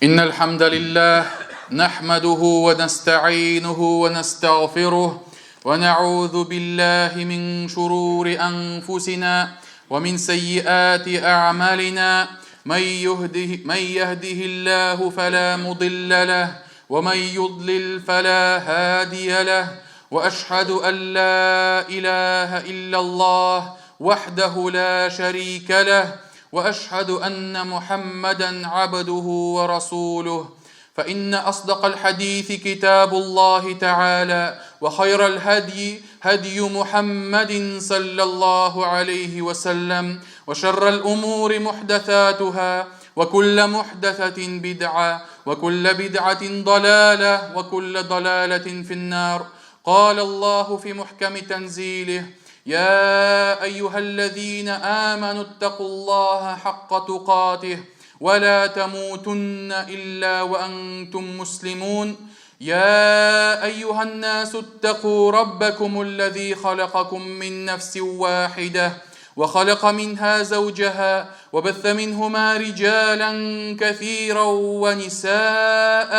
إن الحمد لله نحمده ونستعينه ونستغفره ونعوذ بالله من شرور أنفسنا ومن سيئات أعمالنا من يهده, من يهده الله فلا مضل له ومن يضلل فلا هادي له وأشهد أن لا إله إلا الله وحده لا شريك له وأشهد أن محمدا عبده ورسوله فإن أصدق الحديث كتاب الله تعالى وخير الهدي هدي محمد صلى الله عليه وسلم وشر الأمور محدثاتها وكل محدثة بدعة وكل بدعة ضلالة وكل ضلالة في النار قال الله في محكم تنزيله يا أيها الذين آمنوا اتقوا الله حق تقاته ولا تموتن إلا وأنتم مسلمون يا أيها الناس اتقوا ربكم الذي خلقكم من نفس واحدة وخلق منها زوجها وبث منهما رجالا كثيرا ونساء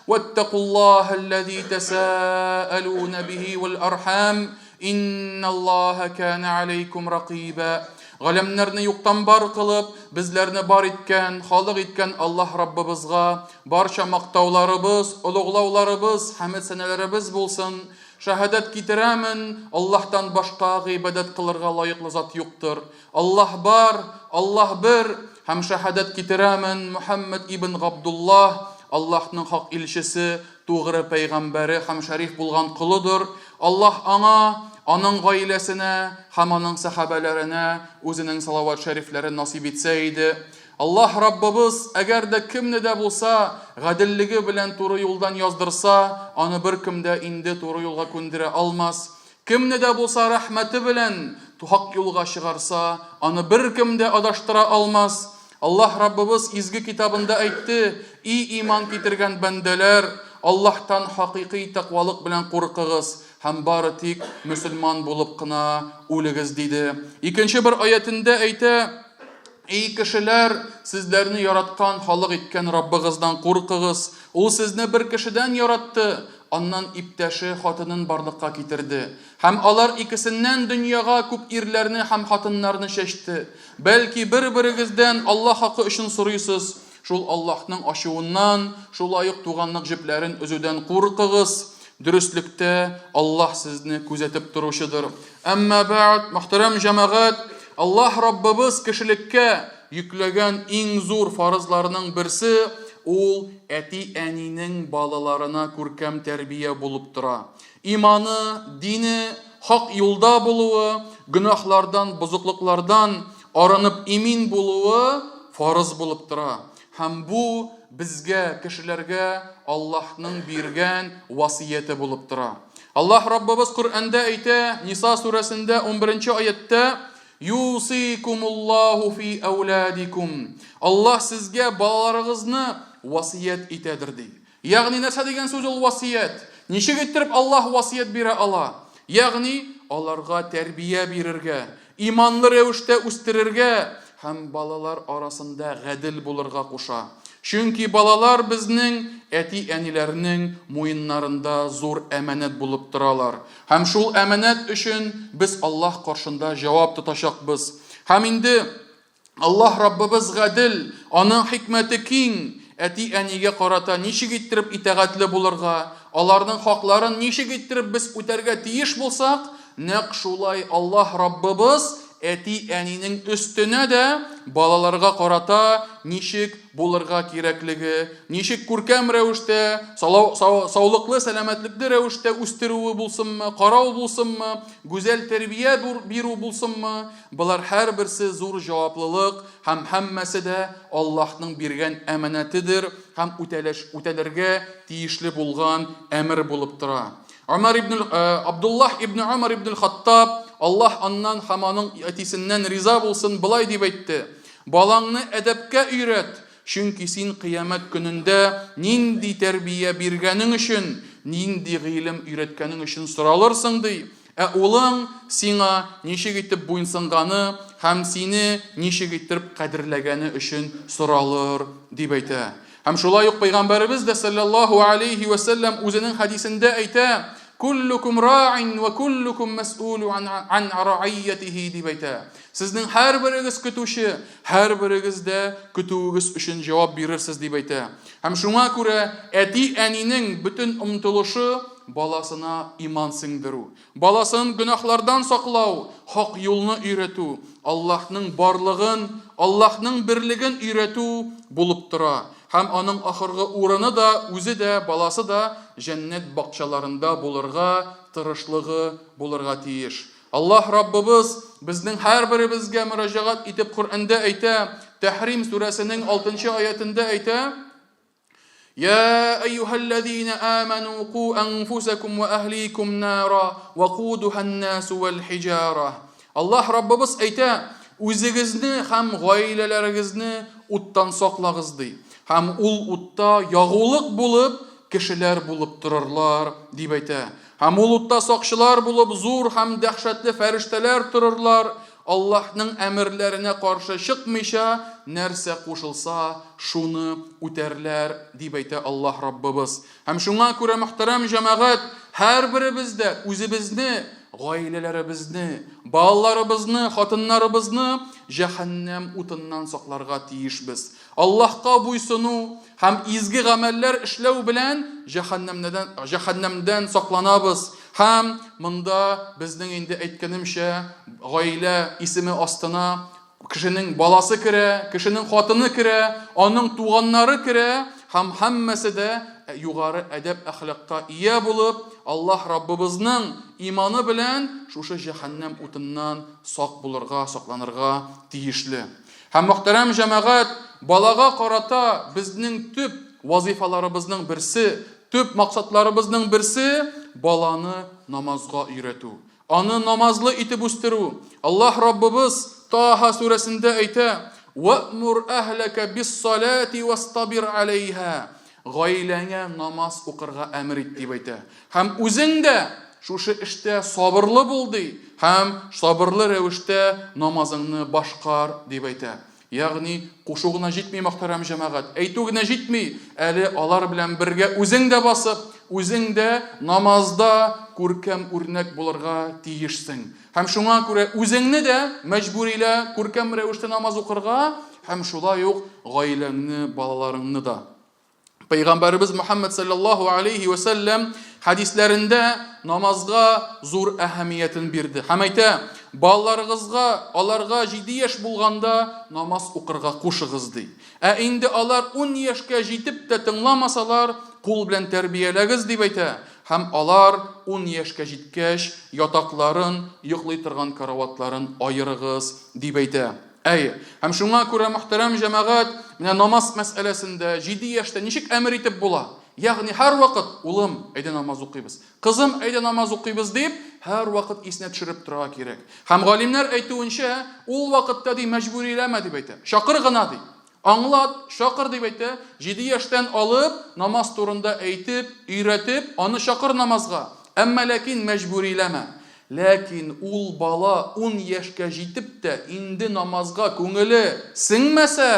واتقوا الله الذي تساءلون به والأرحام إن الله كان عليكم رقيبا Галәмнәрне юктан бар кылып, безләрне бар иткән, халык иткән Аллаһ Раббыбызга барча мактауларыбыз, олуглауларыбыз, хәмед-сәнәләребез булсын. Шәһадәт китерәмен, Аллаһтан башка гыйбадәт кылырга лаеклы зат юктыр. Аллаһ бар, Аллаһ бер, һәм шәһадәт китерәмен, Мөхәммәд ибн Габдуллаһ, Аллаһның хак илчесе, тугры пәйгамбәре һәм шәриф булган колыдыр. Аллаһ аңа, аның гаиләсенә һәм аның сәхабәләренә үзенең салават шәрифләрен насыйп итсә иде. Аллаһ Раббыбыз, әгәр дә кемне дә булса гаделлеге белән туры юлдан яздырса, аны беркем дә инде туры юлга күндерә алмас. Кемне дә булса рәхмәте белән хак юлга чыгарса, аны беркем дә адаштыра алмас. Аллаһ Раббыбыз изге китабында әйтте, И иман китергән бәндәләр, Аллаһтан хакыйкый тәкъвалык белән куркыгыз һәм бары тик мөселман булып кына үлегез, диде. Икенче бер аятендә әйтә, Эй кешеләр, сезләрне яраткан, халык иткән Раббыгыздан куркыгыз. Ул сезне бер кешедән яратты, аннан иптәше, хатынын барлыкка китерде. Һәм алар икесеннән дөньяга күп ирләрне һәм хатыннарны чәчте. Бәлки бер-берегездән Аллаһ хакы өчен сорыйсыз, шул Аллаһның ачуыннан, шулай ук туганлык җепләрен өзүдән куркыгыз. Дөреслектә, Аллаһ сезне күзәтеп торучыдыр. Әмма бәгъд, мөхтәрәм җәмәгать, Аллаһ Раббыбыз кешелеккә йөкләгән иң зур фарызларының берсе, ул әти-әнинең балаларына күркәм тәрбия булып тора. Иманы, дине, хак юлда булуы, гөнаһлардан, бозыклыклардан арынып имин булуы фарыз булып тора. Һәм бу безгә, кешеләргә Аллаһның биргән васыяте булып тора. Аллаһ Раббыбыз Коръәндә әйтә, Ниса сүрәсендә 11 аятьтә, Юсыйкумуллаһу фи әүлядикум. Аллаһ сезгә балаларыгызны васыять итәдер ди. Ягъни нәрсә дигән сүз ул васыять? Ничек иттереп Аллаһ васыять бирә ала? Ягъни аларга тәрбия бирергә, иманлы рәвештә үстерергә һәм балалар арасында гадел булырга куша. Чөнки балалар безнең әти-әниләрнең муеннарында зур әманәт булып торалар. Һәм шул әманәт өчен без Аллаһ каршында җавап тотачакбыз. Һәм инде Аллаһ Раббыбыз гадел, аның хикмәте киң, әти-әнигә карата ничек иттереп итагатьле булырга, аларның хакларын ничек иттереп без үтәргә тиеш булсак, нәкъ шулай Аллаһ Раббыбыз әти-әнинең өстенә дә балаларга карата ничек булырга кирәклеге, ничек күркәм рәвештә, саулыклы, сәламәтлекле рәвештә үстерүе булсынмы, карау булсынмы, гүзәл тәрбия бирү булсынмы, Болар һәрберсе зур җаваплылык һәм һәммәсе дә Аллаһның биргән әманәтедер һәм үтәлеш, үтәлергә тиешле булган әмер булып тора. Умар ибн Абдуллаһ ибн Умар ибн Хаттаб, Аллаһ аннан һәм аның әтисеннән риза булсын, болай дип әйтте: Балаңны әдәпкә өйрәт, чөнки син кыямәт көнендә нинди тәрбия биргәнең өчен, нинди гыйлем өйрәткәнең өчен соралырсың, ди. Ә улың сиңа ничек итеп буйсынганы һәм сине ничек иттереп кадерләгәне өчен соралыр, дип әйтә. Һәм шулай ук Пәйгамбәребез дә саллаллаһу алейхи вә сәлләм үзенең хәдисендә әйтә, Куллукум ра'ин вә куллукум мәс'улу ан ра'иятихи дип әйтә. Сезнең һәрберегез көтүче, һәрберегез дә көтүегез өчен җавап бирерсез дип әйтә. Һәм шуңа күрә әти-әнинең бөтен омтылышы баласына иман сеңдерү. Баласын гөнаһлардан саклау, хак юлны өйрәтү, Аллаһның барлыгын, Аллаһның берлеген өйрәтү булып тора. Һәм аның ахыргы урыны да, үзе дә, баласы да җәннәт бакчаларында булырга тырышлыгы булырга тиеш. Аллаһ Раббыбыз безнең һәрберебезгә мөрәҗәгать итеп Коръәндә әйтә, Тәхрим сүрәсенең алтынчы аятендә әйтә, Я әйюһәлләзина аману ку әнфусакум ва әһликум нара ва кудухан насу вәл хиҗара. Аллаһ Раббыбыз әйтә, үзегезне һәм гаиләләрегезне уттан саклагыз ди. Һәм ул утта ягулык булып кешеләр булып торырлар дип әйтә. Һәм ул утта сакчылар булып зур һәм дәһшәтле фәрештәләр торырлар. Аллаһның әмерләренә каршы чыкмыйча, нәрсә кушылса, шуны үтәрләр, дип әйтә Аллаһ Раббыбыз. Һәм шуңа күрә, мөхтәрәм җәмәгать, һәрберебез дә үзебезне, гаиләләребезне, балаларыбызны, хатыннарыбызны җәһәннәм утыннан сакларга тиешбез. Аллаһка буйсыну һәм изге гамәлләр эшләү белән җәһәннәмнәдән, җәһәннәмдән сакланабыз. Һәм монда безнең инде әйткәнемчә, гаилә исеме астына кешенең баласы керә, кешенең хатыны керә, аның туганнары керә һәм һәммәсе дә югары әдәп-әхлакка ия булып, Аллаһ Раббыбызның иманы белән шушы җәһәннәм утыннан сак булырга, сакланырга тиешле. Һәм, мөхтәрәм җәмәгать, балага карата безнең төп вазыйфаларыбызның берсе, төп максатларыбызның берсе, баланы намазга өйрәтү. Аны намазлы итеп үстерү. Аллаһ Раббыбыз Таһа сүрәсендә әйтә, Вә'мур әһләкә бис-салати вастабир алейһа. Гаиләңә намаз укырга әмер ит, дип әйтә. Һәм үзең дә шушы эштә сабырлы бул, ди, һәм сабырлы рәвештә намазыңны башкар, дип әйтә. Ягъни, кушу гына җитми, мөхтәрәм җәмәгать, әйтү генә җитми, әле алар белән бергә үзең дә басып, үзең дә намазда күркәм үрнәк булырга тиешсең. Һәм шуңа күрә үзеңне дә мәҗбүрилә күркәм рәвештә намаз укырга, һәм шулай ук гаиләңне, балаларыңны да. Пәйгамбәребез Мөхәммәд саллаллаһу алейхи вә сәлләм хәдисләрендә намазга зур әһәмиятен бирде. Һәм әйтә, балаларыгызга, аларга 7 яшь булганда намаз укырга кушыгыз, ди. Ә инде алар 10 яшькә җитеп тә тыңламасалар, кул белән тәрбияләгез, дип әйтә. Һәм алар 10 яшькә җиткәч, ятакларын, йоклый торган караватларын аерыгыз, дип әйтә. Әйе. Һәм шуңа күрә, мөхтәрәм җәмәгать, менә намаз мәсьәләсендә 7 яшьтә ничек әмер итеп була? Ягъни һәрвакыт, улым, әйдә намаз укыйбыз. Кызым, әйдә намаз укыйбыз дип, һәрвакыт исенә төшереп торырга кирәк. Һәм галимнәр әйтүенчә, ул вакытта ди мәҗбүриләмә дип әйтә. Чакыр гына ди. Аңлат, чакыр дип әйтә. 7 яшьтән алып намаз турында әйтеп, өйрәтеп, аны чакыр намазга. Әмма ләкин мәҗбүриләмә. Ләкин ул бала ун яшькә җитеп тә инде намазга күңеле сеңмәсә,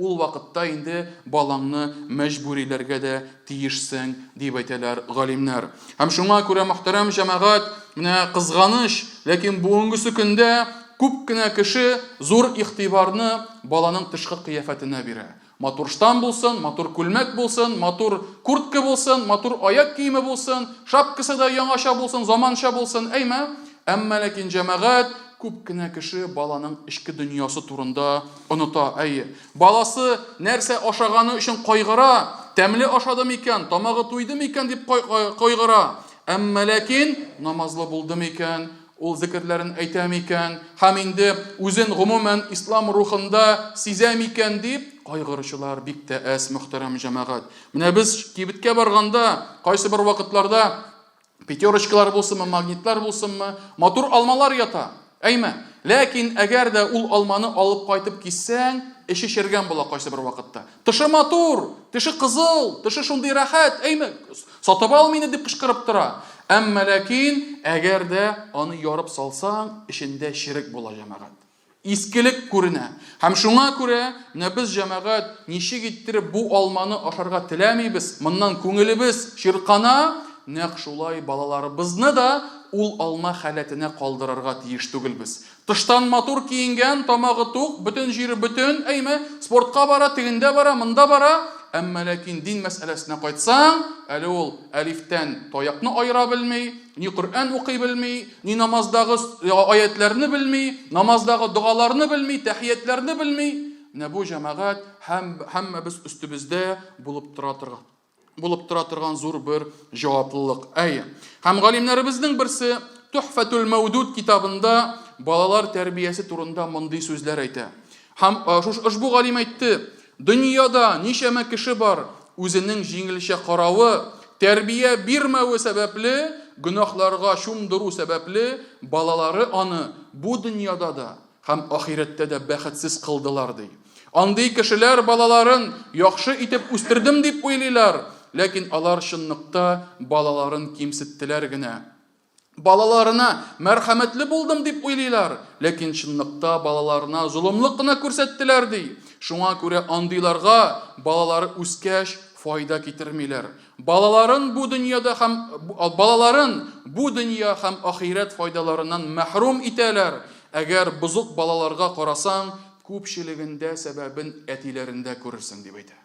ул вакытта инде балаңны мәҗбүриләргә дә тиешсең, дип әйтәләр галимнәр. Һәм шуңа күрә, мөхтәрәм җәмәгать, менә кызганыч, ләкин бүгенгесе көндә күп кенә кеше зур игътибарны баланың тышкы кыяфәтенә бирә. Матур штан булсын, матур күлмәк булсын, матур куртка булсын, матур аяк киеме булсын, шапкасы да яңача булсын, заманча булсын, әйме? Әмма ләкин җәмәгать, күп кенә кеше баланың эчке дөньясы турында оныта. Әйе, баласы нәрсә ашаганы өчен кайгыра, тәмле ашады микән, тамагы туйды микән дип кайгыра. Әмма ләкин намазлы булды микән, Ул зекерләрен әйтә микән һәм инде үзен гомумән ислам рухында сизә микән дип кайгыручылар бик тә әз, мөхтәрәм җәмәгать. Менә без кибеткә барганда, кайсы бер вакытларда пятерочкалар булсынмы, магнитлар булсынмы, матур алмалар ята. Әйме? Ләкин әгәр дә ул алманы алып кайтып киссәң, эче чергән була кайсы бер вакытта. Тышы матур, тышы кызыл, тышы шундый рәхәт, әйме, сатып ал мине дип кычкырып тора. Әмма ләкин, әгәр дә аны ярып салсаң, эчендә черек була, җәмәгать. Искелек күренә. Һәм шуңа күрә менә без, җәмәгать, ничек иттереп бу алманы ашарга теләмибез, моннан күңелебез чиркана, нәкъ шулай балаларыбызны да ул алма халәтенә калдырырга тиеш түгелбез. Тыштан матур киенгән, тамагы тук, бөтен җире бөтен, әйме, спортка бара, тегендә бара, монда бара, әмма ләкин дин мәсьәләсенә кайтсаң, әле ул әлифтән таякны аера белми, ни Коръән укый белми, ни намаздагы аятьләрне белми, намаздагы догаларны белми, тәхиятләрне белми. Менә бу җәмәгать һәм һәммәбез өстебездә булып тора торган булып тора торган зур бер җаваплылык. Әйе. Һәм галимнәребезнең берсе Тухфатул Мәүдуд китабында балалар тәрбиясе турында мондый сүзләр әйтә. Һәм шушы ошбу галим әйтте, дөньяда ничәмә кеше бар, үзенең җиңелчә каравы, тәрбия бирмәве сәбәпле, гөнаһларга чумдыру сәбәпле, балалары аны бу дөньяда да һәм ахирәттә дә бәхетсез кылдылар, ди. Андый кешеләр балаларын яхшы итеп үстердем дип уйлыйлар, ләкин алар чынлыкта балаларын кимсеттеләр генә. Балаларына мәрхәмәтле булдым дип уйлыйлар, ләкин чынлыкта балаларына золымлык кына күрсәттеләр, ди. Шуңа күрә андыйларга балалары үскәч файда китермиләр. Балаларын бу дөньяда һәм балаларын бу дөнья һәм ахирәт файдаларыннан мәхрүм итәләр. Әгәр бозык балаларга карасаң, күпчелегендә сәбәбен әтиләрендә күрерсең, дип әйтә.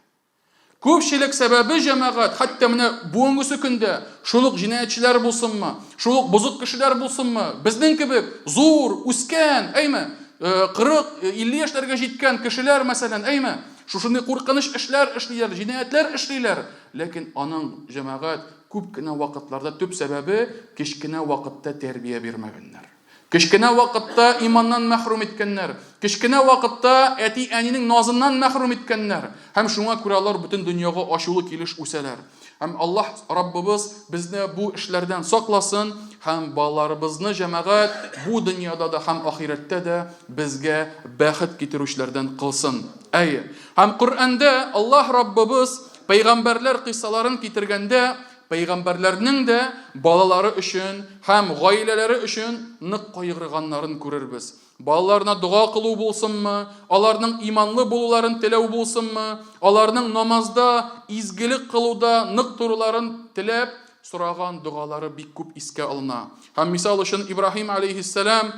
Күпчелек сәбәбе җәмәгать, хәтта менә бүгенгесе көндә шул ук җинаятьчеләр булсынмы, шул ук бозык кешеләр булсынмы, безнең кебек зур, үскән, әйме, 40, 50 яшьләргә җиткән кешеләр, мәсәлән, әйме, шушындый куркыныч эшләр эшлиләр, җинаятьләр эшлиләр. Ләкин аның, җәмәгать, күп кенә вакытларда төп сәбәбе кечкенә вакытта тәрбия бирмәгәннәр. Кечкенә вакытта иманнан мәхрүм иткәннәр. Кечкенә вакытта әти-әнинең назыннан мәхрүм иткәннәр. Һәм шуңа күрә алар бөтен дөньяга ачулы килеш үсәләр. Һәм Аллаһ Раббыбыз безне бу эшләрдән сакласын һәм балаларыбызны җәмәгать бу дөньяда да һәм ахирәттә дә безгә бәхет китерүчеләрдән кылсын. Әйе. Һәм Коръәндә Аллаһ Раббыбыз пәйгамбәрләр кыйссаларын китергәндә Пәйгамбәрләрнең дә балалары өчен һәм гаиләләре өчен нык кайгырганнарын күрербез. Балаларына дога кылу булсынмы, аларның иманлы булуларын теләү булсынмы, аларның намазда, изгелек кылуда нык торуларын теләп сораган догалары бик күп искә алына. Һәм мисал өчен Ибраһим алейһиссәлам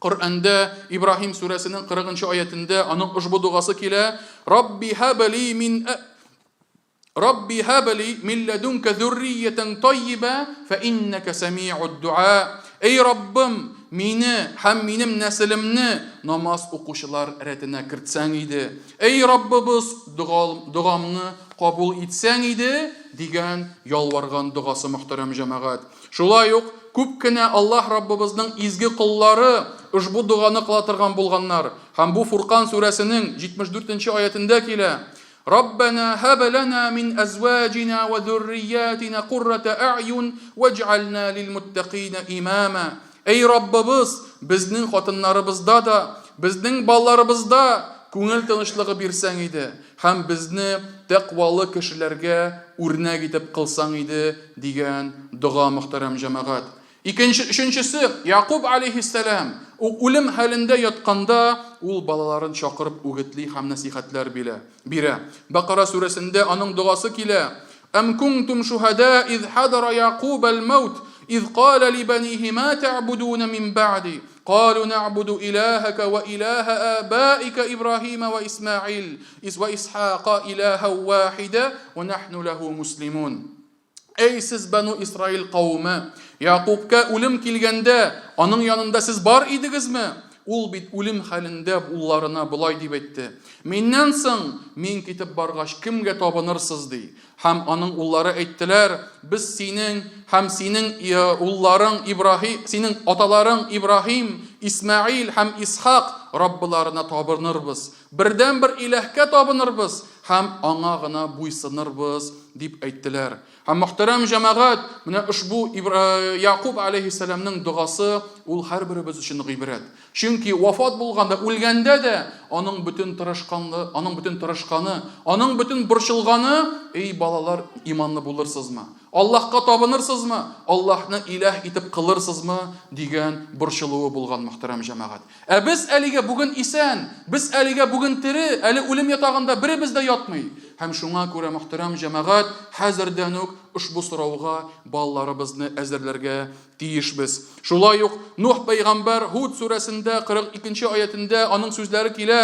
Коръәндә Ибраһим сүрәсенең 40 нчы аятендә аның ошбу догасы килә: Рабби һабли мин Рабби һабли мин ләдүнкә зурриятән таййибә, фә иннәкә сәми'уд дуа. Эй Раббым, мине һәм минем нәселемне намаз укучылар рәтенә кертсәң иде. Эй Раббыбыз, догамны кабул итсәң иде, дигән ялварган догасы, мөхтәрәм җәмәгать. Шулай ук күп кенә Аллаһ Раббыбызның изге коллары ошбу доганы кыла торган булганнар. Һәм бу Фуркан сүрәсенең 74 нче аятендә килә. Раббана һаб лана мин әзваҗина вә зурриятина куррата әгъюн вәҗ'альна лилмуттакина имама. Әй Раббыбыз, безнең хатыннарыбызда да, безнең балаларыбызда күңел тынычлыгы бирсәң иде һәм безне тәкъвалы кешеләргә үрнәк итеп кылсаң иде, дигән дога, мөхтәрәм җәмәгать. Икенче, өченчесе, Якуб алейһиссәлам, ул үлем хәлендә ятканда, ул балаларын чакырып үгетли һәм нәсыйхәтләр бирә. Бирә. Бакара сүрәсендә аның догасы килә. Әм кунтум шухада из хадара Якуб аль-маут, из кала ли банихи ма та'будуна мин ба'ди, калу нa'буду илахака ва илаха абаика Ибрахима ва Исмаил, ва Исхака илаха вахида, ва нахну лаху муслимун. Әй сез Бану Исраил кавеме! Якубка үлем килгәндә, аның янында сез бар идегезме? Ул бит үлем хәлендә улларына болай дип әйтте, Миннән соң, мин китеп баргач, кемгә табынырсыз? ди. Һәм аның уллары әйттеләр, Без синең һәм синең улларың Ибраһи, синең аталарың Ибраһим, Исмәгыйль һәм Исхак Раббыларына табынырбыз. Бердәнбер Иләһкә табынырбыз һәм Аңа гына буйсынырбыз, дип әйттеләр. Һәм, мөхтәрәм җәмәгать, менә ошбу Ягъкуб аләйһиссәламнең догасы ул һәрберебез өчен гыйбрәт. Чөнки вафат булганда, үлгәндә дә аның бөтен тырышканлы, аның бөтен тырышканы, аның бөтен борчылганы, эй балалар, иманлы булырсызмы? Аллаһка табынырсызмы? Аллаһны иләһ итеп кылырсызмы? дигән борчылуы булган, мөхтәрәм җәмәгать. Ә без әлегә бүген исән, без әлегә бүген тере, әле үлем ятагында беребез дә ятмый. Һәм шуңа күрә, мөхтәрәм җәмәгать, хәзердән үк ошбу сорауга балаларыбызны әзерләргә тиешбез. Шулай ук Нух пәйгамбәр Һуд сүрәсендә 42 нче аятендә аның сүзләре килә.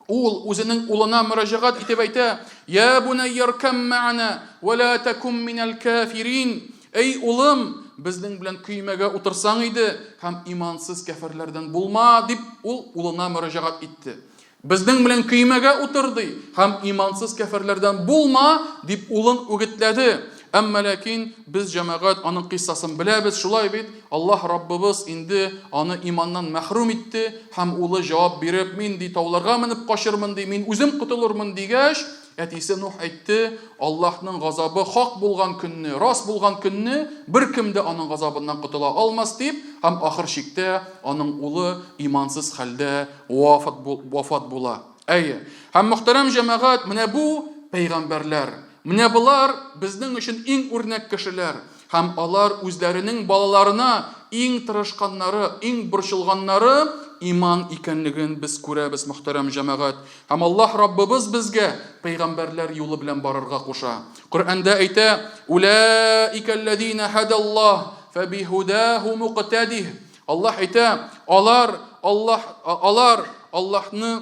Ул үзенең улына мөрәҗәгать итеп әйтә: "Я бунайяркам мә'ана ва ла такум минәл кафирин". Эй улым, безнең белән көймәгә утырсаң иде һәм имансыз кәферләрдән булма, дип ул улына мөрәҗәгать итте. Безнең белән көймәгә утыр, ди, һәм имансыз кәферләрдән булма, дип улын үгетләде. Әмма ләкин без, җәмәгать, аның кыйссасын беләбез, шулай бит, Аллаһ Раббыбыз инде аны иманнан мәхрүм итте, һәм улы җавап биреп, мин, ди, тауларга менеп качырмын, ди, мин үзем котылырмын, дигәч, әтисе Нух әйтте, Аллаһның газабы хак булган көнне, рас булган көнне беркем дә аның газабыннан котыла алмас, дип, һәм ахыр чиктә аның улы имансыз хәлдә вафат була. Әйе. Һәм, мөхтәрәм җәмәгать, менә бу пәйгамбәрләр. Менә болар безнең өчен иң үрнәк кешеләр. Һәм алар үзләренең балаларына иң тырышканнары, иң борчылганнары иман икәнлеген без күрәбез, мөхтәрәм җәмәгать. Һәм Аллаһ Раббыбыз безгә пәйгамбәрләр юлы белән барырга куша. Коръәндә әйтә, Уләикәлләзинә һәдәллаһ, фәбиһудәһу муктәдиһ. Аллаһ әйтә, алар, Аллаһ, алар, Аллаһны,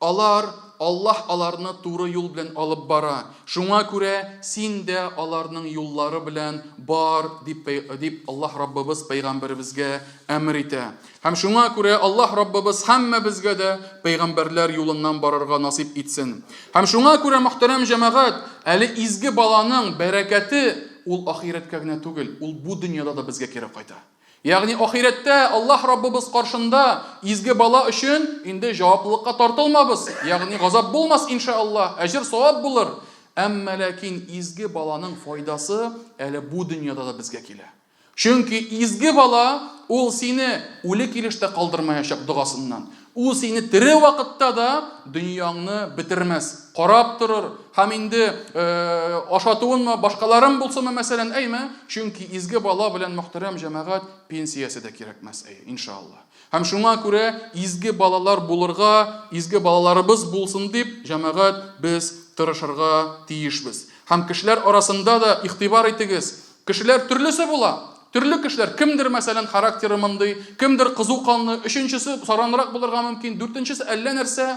алар, Аллаһ аларны туры юл белән алып бара. Шуңа күрә син дә аларның юллары белән бар, дип, дип Аллаһ Раббыбыз пәйгамбәребезгә әмер итә. Һәм шуңа күрә Аллаһ Раббыбыз һәммәбезгә дә пәйгамбәрләр юлыннан барырга насыйп итсен. Һәм шуңа күрә, мөхтәрәм җәмәгать, әле изге баланың бәрәкәте ул ахирәткә генә түгел, ул бу дөньяда да безгә кире кайта. Ягъни ахирәттә Аллаһ Раббыбыз каршында изге бала өчен инде җаваплылыкка тартылмабыз, ягъни газап булмас иншаАллаһ, әҗер-савап булыр. Әмма ләкин изге баланың файдасы әле бу дөньяда да безгә килә. Чөнки изге бала ул сине үле килештә калдырмаячак догасыннан. Ул сине тере вакытта да дөньяңны бетермәс, карап торыр һәм инде ашатуынмы, башкаларын булсынмы, мәсәлән, әйме? Чөнки изге бала белән, мөхтәрәм җәмәгать, пенсиясе дә кирәкмәс, әйе, иншалла. Һәм шуңа күрә изге балалар булырга, изге балаларыбыз булсын дип, җәмәгать, без тырышырга тиешбез. Һәм кешеләр арасында да игътибар итегез, Кешеләр төрлесе була. Төрле кешеләр. Кемдер, мәсәлән, характеры мондый, кемдер кызу канлы, өченчесе саранрак булырга мөмкин, дүртенчесе әллә нәрсә.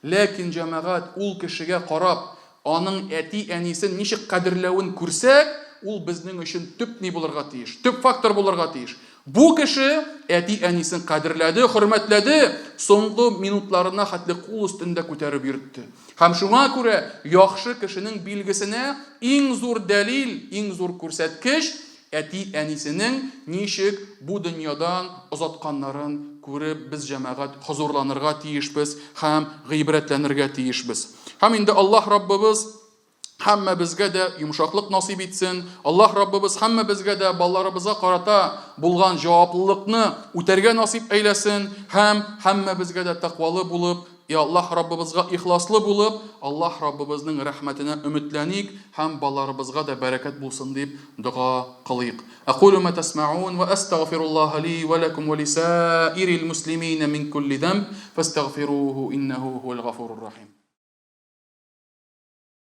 Ләкин, җәмәгать, ул кешегә карап, аның әти-әнисен ничек кадерләвен күрсәк, ул безнең өчен төп ни булырга тиеш, төп фактор булырга тиеш. Бу кеше әти-әнисен кадерләде, хөрмәтләде, соңгы минутларына хәтле кул өстендә күтәреп йөртте. Һәм шуңа күрә яхшы кешенең билгесенә иң зур дәлил, иң зур күрсәткеч, әти-әнисенең ничек бу дөньядан озатканнарын күреп, без, җәмәгать, хозурланырга тиешбез һәм гыйбрәтләнергә тиешбез. Һәм инде Аллаһ Раббыбыз һәммәбезгә дә йомшаклык насыйп итсен. Аллаһ Раббыбыз һәммәбезгә дә балаларыбызга карата булган җаваплылыкны үтәргә насыйп әйләсен һәм һәммәбезгә дә тәкъвалы булып, и Аллаһ Раббыбызга ихласлы булып, Аллаһ Раббыбызның рәхмәтенә өметләник һәм балаларыбызга да бәрәкәт булсын дип дога кылыйк. Әкулу ма тәсмәун ва әстәгъфируллаһа ли ва ләкум ва лисаирил муслимина мин кулли зәмб фәстәгъфируху иннәһу һуәл гафурур рахим.